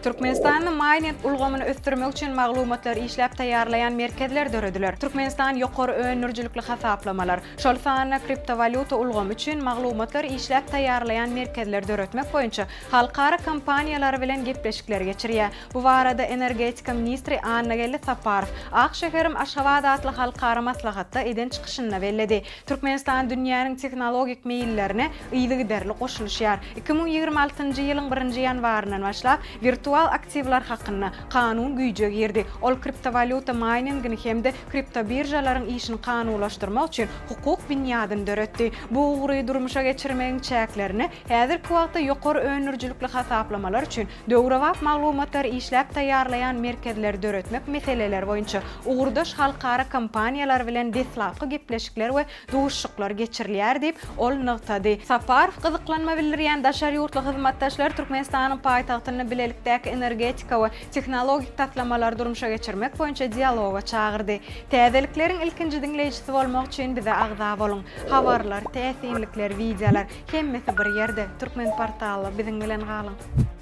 Türkmenistanda maýning ulgamyny ösdürmek üçin maglumatlary işläp taýýarlaýan merkezler dörediler. Türkmenistan ýokary öndürijilikli hasaplamalar, şol sanda kriptowalýuta ulgamy üçin maglumatlary işläp taýýarlaýan merkezleri döretmek boýunça halkara kompaniýalary bilen gepleşikleri geçirýär. Bu barada energetika ministri Annageldi Saparow Ak şäherim Aşgabat atly halkara maslahatda eden çykyşynda belledi. Türkmenistan dünýäniň tehnologik meýillerine yzygiderli goşulyşýar. 2026-njy ýylyň birinji ýanwaryndan başlap, wirtual aktiwler hakynda Kanun güýje girdi. Ol kriptowalýuta maýningini hem-de kriptobiržalaryň işini kanulaşdyrmak üçin hukuk binýadyny döretdi. Bu ugry durmuşa geçirmegiň çäklerinde häzirki wagtda ýokary öndürijilikli hasaplamalar üçin döwrebap maglumatlary işläp taýýarlaýan merkezleri döretmek meseleleri boýunça ugurdaş halkara kompaniýalar bilen deslapky gepleşikler we duşuşyklar geçirilýär diýip, ol nygtady. Saparow gyzyklanma bildirýän daşary ýurtly hyzmatdaşlary Türkmenistanyň paýtagtynda bilelikdäki energetika we tehnologik taslamalary durmuşa geçirmek boýunça dialoga çagyrdy. Täzelikleriň ilkinji diňleýjisi bolmak üçin bize agza boluň! Habarlar, täsinlikler, wideolar, hemmesi bir ýerde, Türkmenportalda biziň bilen galyň!